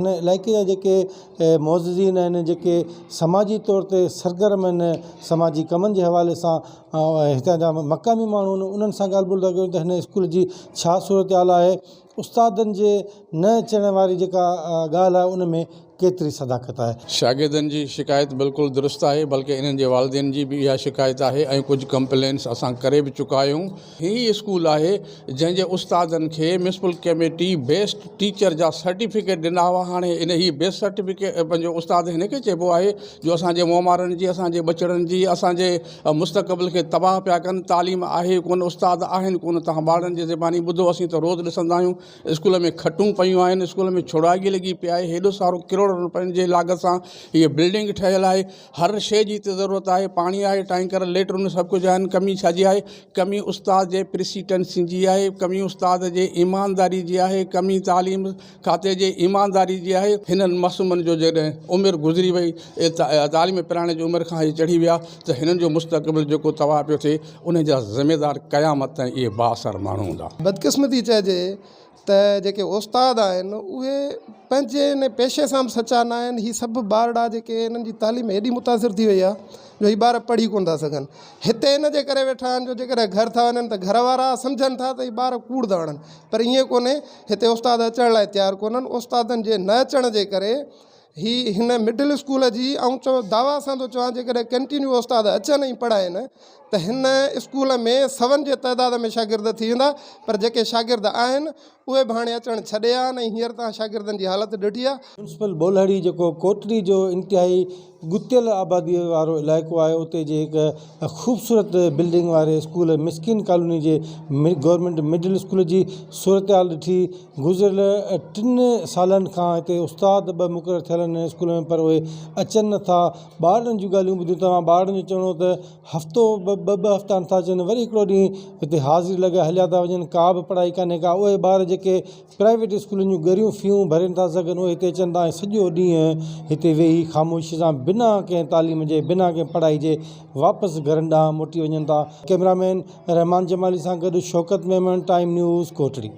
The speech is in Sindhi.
هن علائقي جا جيڪي معززين آهن جيڪي سماجي طور تي سرگرم آهن سماجي ڪمن جي حوالي سان هتان جا مقامي ماڻهو آهن انهن سان ڳالهه ٻولهه ٿا ڪيون ته هن اسڪول جي ڇا صورتحال آهي استادن جي نه اچڻ واري جيڪا ڳالهه آهي ان ۾ ڪيتري صداقت آهي. شاگردن جي شڪايت بلڪل درست آهي بلڪه انهن جي والدين جي به اها شڪايت آهي ۽ ڪجهه ڪمپلينس اسان ڪري به چڪا آهيون. هي ئي اسڪول آهي جنهن جي استادن کي ميونسپل ڪميٽي بيسٽ ٽيچر جا سرٽيفڪيٽ ڏنا هئا هاڻي ان هي بيسٽ سرٽيفڪيٽ پنهنجو استاد هن کي چئبو آهي جو اسان جي معمارن جي اسان جي ٻچڙن جي اسان جي مستقبل کي تباهه پيا ڪن تعليم آهي ڪونه استاد آهن ڪونه توهان ٻارڙن جي زباني ٻڌو اسين ته روز ڏسندا آهيون اسڪول ۾ کٽون پيون آهن اسڪول ۾ ڇڙواڳي لڳي پئي آهي هيڏو سارو ڪروڙن روپين جي لاڳت سان هيء بلڊنگ ٺهيل آهي هر شيء جي هتي ضرورت آهي پاڻي آهي ٽئنڪر ليٽرون سڀ ڪجهه آهن ڪمي ڇا جي آهي ڪمي استاد جي پريسيڊنسي جي آهي ڪمي استاد جي ايمانداري جي آهي ڪمي تعليم کاتي جي ايمانداري جي آهي هنن معصومن جو جڏهن عمر گذري وئي تعليم پرائڻ جي عمر کان هي چڙهي ويا ته هنن جو مستقبل جيڪو تباهه پيو ٿئي ان جا ذميدار قيامت تائين اهي بااثر ماڻهو هوندا. بدقسمتي چئجي ته جيڪي استاد آهن اهي پنهنجي ان پيشي سان به سچا نه آهن هي سڀ ٻارڙا جيڪي انهن جي تعليم ايڏي متاثر ٿي وئي آهي جو هي ٻار پڙهي ڪونه ٿا سگهن هتي ان جي ڪري ويٺا آهن جو جيڪڏهن گهر ٿا وڃن ته گهر وارا سمجهن ٿا ته هي ٻار ڪوڙ ٿا هڻن پر ائين ڪونهي هتي استاد اچڻ لاء تيار ڪونهن استادن جي نه اچڻ جي ڪري هي هن مڊل اسڪول جي آئون چو دعويٰ سان ٿو چوان جيڪڏهن ڪنٽينيو استاد اچن ۽ پڙهائين ته هن اسڪول ۾ سون جي تعداد ۾ شاگرد ٿي ويندا پر جيڪي شاگرد آهن اهي به هاڻي اچڻ ڇڏي ويا آهن ۽ هينئر توهان شاگردن جي حالت ڏٺي آهي. ميونسپل ٻولهڙي جيڪو ڪوٽڙي جو انتهائي ڳتيل آبادي وارو علائقو آهي اتي جي هڪ خوبصورت بلڊنگ واري اسڪول مسڪين ڪالوني جي گورنمينٽ مڊل اسڪول جي صورتحال ڏٺي گذريل ٽن سالن کان هتي استاد به مقرر ٿيل آهن اسڪول ۾ پر اهي اچن نٿا ٻارڙن جون ڳالهيون ٻڌيون توهان ٻارڙن جو چوڻ هو ته هفتو ٻه ٻه هفتا نٿا اچن وري هڪڙو ڏينهن هتي حاضري لڳائي هليا ٿا وڃن ڪا به پڙهائي ڪانهي ڪا اهي ٻار جيڪي پرائيويٽ اسڪولن جون ڳريون فيون ڀري نٿا سگهن اهي هتي اچن ٿا ۽ سڄو ڏينهن هتي ويهي خاموشي سان بنا ڪنهن تعليم جي بنا ڪنهن پڙهائي جي واپس گهرن ڏانهن موٽي وڃن ٿا ڪئميرا مين رحمان جمالي سان گڏ شوڪت ميمڻ ٽائيم نيوز ڪوٽڙي.